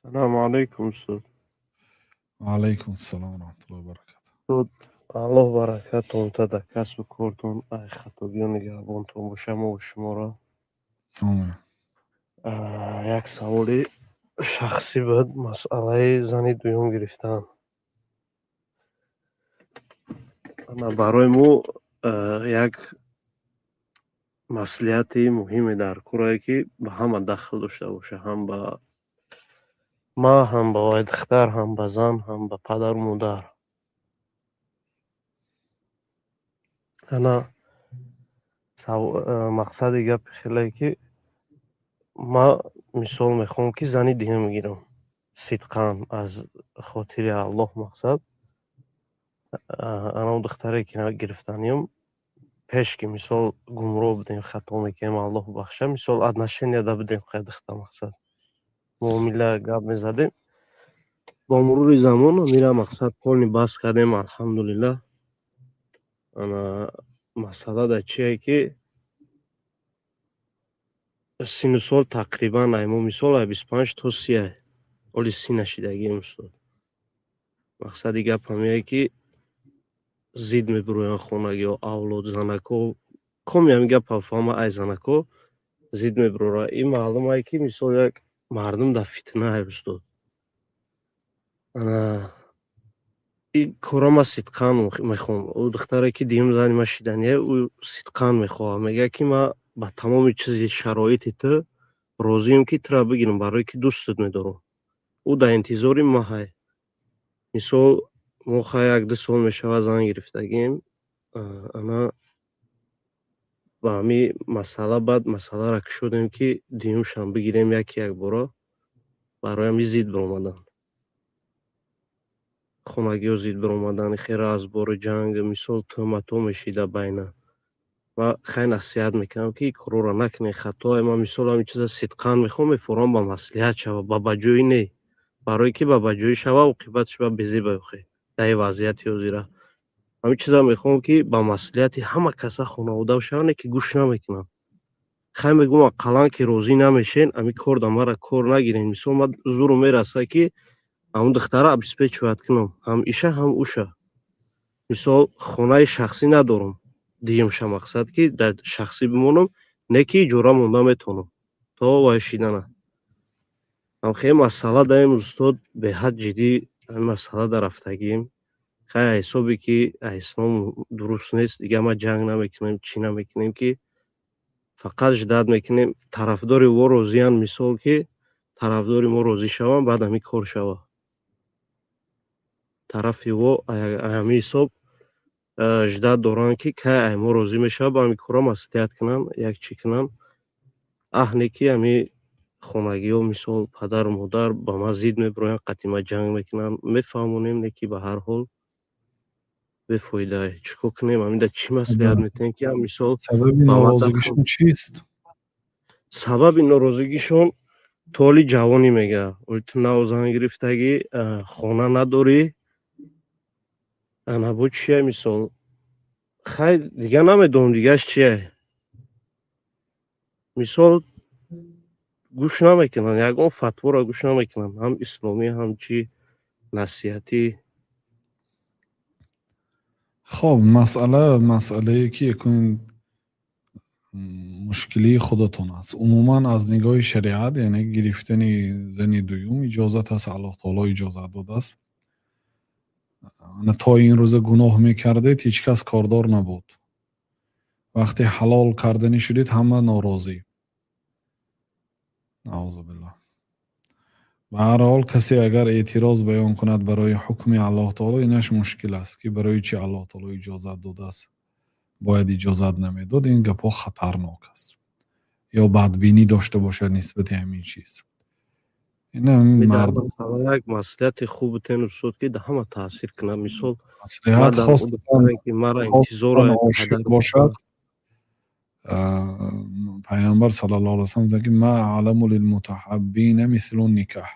Салому алайкум, устод. Ва алайкум ассалом ва раҳматуллоҳи ва баракатуҳ. Устод, Аллоҳ баракатон та дар касбу кортон, ай хатогиё нигаҳбонтон боша мову шуморо. Омин. Як саволи шахсӣ буд, масъалаи зани дуюм гирифтан. Ана барои мо як маслиҳати муҳиме дар корае, ки ба ҳама дахл дошта боша, ҳам ба ма, ҳам ба вай духтар, ҳам ба зан, ҳам ба падару модар. Ана мақсади гапи хеле, ки ма мисол мехоҳам, ки зани дуюм гирам, сидқан аз хотири Аллоҳ. Мақсад, анав духтаре, ки гирифтаниям, пеш ки мисол гумроҳ будем, хато мекунем, Аллоҳ бахша, мисол отношенияда будем, хай духта, мақсад, муомила гап мезадем. Бо мурури замон мира мақсад полный бас кардем, алҳамдулиллаҳ. Ана масъала дар чие, ки сину сол тақрибан ай мо мисол ай 25 то 30 ай, ҳоли 30 нашидагием, устод. Мақсади гап ҳамие, ки зид мебуроянд хонагиҳо, авлод, занако коми ҳамин гапа фаҳма, ай занако зид мебурора. Ин маълумае, ки мисол як мардум дар фитна ай, устод. Ана ин кора ма сидқан мехоҳам. Ӯ духтаре, ки дуюм зани ма шидание, ӯ сидқан мехоҳад, мегӯяд, ки ма ба тамоми чизи шароити ту розием, ки тура бигирам, барое ки дӯстат медорам. Ӯ дар интизори ма ҳай. Мисол, мо хай як ду сол мешавад зан гирифтагием. Ана ба ҳамин масъала баъд масъаларо кушодем, ки дуюмшам бигирем яки якбора. Барои ҳамин зид биромаданд хонагиҳо, зид биромаданд, хера аз бори ҷанг, мисол, тӯҳматҳо мешида байна. Ма хай насиҳат мекунам, ки ин корҳоро накунед, хатое. Ман мисол ҳамин чиза сидқан мехоҳам, мефорам ба маслиҳат шава, ба баҷоӣ не, барое ки ба баҷоӣ шава, оқибатш ба безеба охе. Дар ин вазъияти ҳозира ҳамин чиза мехоҳам, ки ба маслиҳати ҳама каса хонавода шава, не ки гӯш намекунам. Хай мегӯм, ақаллан ки розӣ намешен, ҳамин кор да мара кор нагирен. Мисол, ман зуру мераса, ки ҳамун духтара обеспечивать кунам, ҳам иша, ҳам уша. Мисол, хонаи шахсӣ надорам дуюмша, мақсад, ки дар шахсӣ бимонам, не ки иҷора монда метавонам то вай шидана. Ҳам хеле масъала даем, устод, беҳад ҷиддӣ ҳамин масъала дар рафтагием. Хай, ҳисобе ки ислом дуруст нест, дигар ма ҷанг намекунем, чӣ намекунем, ки фақат ждать мекунем, тарафдори во розиянд. Мисол, ки тарафдори мо розӣ шаванд, баъд ҳамин кор шава. Тарафи во ҳамин ҳисоб ждать доранд, ки кай ай мо розӣ мешавад, ба ҳамин кора маслиҳат кунанд, як чӣ кунанд. Аҳне ки ҳамин хонагиҳо, мисол, падару модар ба ман зид мебироянд, қатъи ман ҷанг мекунанд. Мефаҳмонем, не ки ба ҳар ҳол бефоида. Чӣ кор кунем? Ҳамин да чӣ маслиҳат метиҳем, ки ҳам мисол Сабаби ба ман норозигишон чист? Сабаби норозигишон ту ҳоли ҷавонӣ, мега, оли ту нав зан гирифтагӣ, хона надорӣ. Ана бо чия, мисол, хай дигар намедонам, дигараш чия. Мисол, гӯш намекунанд, ягон фатворо гӯш намекунанд, ҳам исломӣ, ҳам чӣ насиҳатӣ. Хоб, масъала масъалае, ки якун мушкилии худатон аст. Умуман, аз нигоҳи шариат, яъне гирифтани зани дуюм иҷозат аст, Аллоҳ таоло иҷозат додааст. То ин рӯза гуноҳ мекардед, ҳеҷ кас кордор набуд. Вақте ҳалол карданӣ шудед, ҳама норозӣ, наъузу биллоҳ. Ба ҳар ҳол, касе агар эътироз баён кунад барои ҳукми Аллоҳ таоло, инаш мушкил аст, ки барои чӣ Аллоҳ таоло иҷозат додааст, бояд иҷозат намедод. Ин гапҳо хатарнок аст. Ё бадбинӣ дошта бошад нисбати ҳамин чиз. Як маслиҳати хуб бутен, устод, ки да ҳама таъсир кунад, мисол. Маслиҳат хостан бошад, Пайғамбар саллаллоҳу алайҳи васаллам гуфтанд, ки ма аъламу лилмутаҳаббина мислу никоҳ.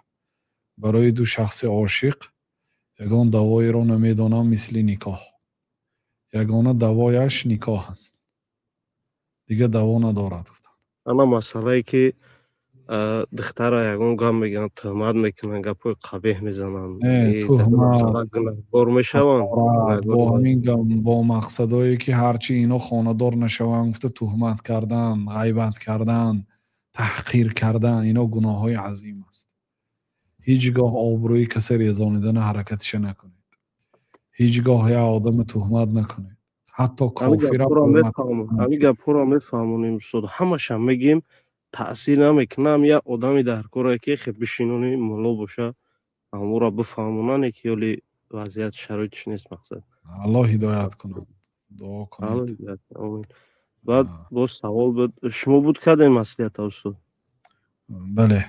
Барои ду шахси ошиқ ягон давоеро намедонам мисли никоҳ. Ягона давояш никоҳ аст, дигар даво надорад, гуфтанд. Ана масъалае, ки Духтара ягон гап мегӯянд, туҳмат мекунанд, гапҳои қабеҳ мезананд. Туҳмат гунаҳкор мешаванд. Бо ҳамин, бо мақсадое ки ҳарчи ино хонадор нашаванд гуфта, туҳмат кардан, ғайбат кардан, таҳқир кардан, ино гуноҳҳои азим аст. Ҳеҷ гоҳ обрӯи касе резонидана ҳаракатиша накунед. Ҳеҷ гоҳ як одама туҳмат накунед, ҳатто кофира. Ҳамин гапҳоро мефаҳмонем, устод, ҳамаша мегем, таъсир намекунам. Як одами дар коре ки хе бишинони, мулло боша, ҳамуро бифаҳмонане, ки ёли вазъият шароитиш нест, мақсад. Аллоҳ ҳидоят кунад, дуо кунед. Баъд боз савол буд, шумо буд кардем маслиҳата, устод? Бале.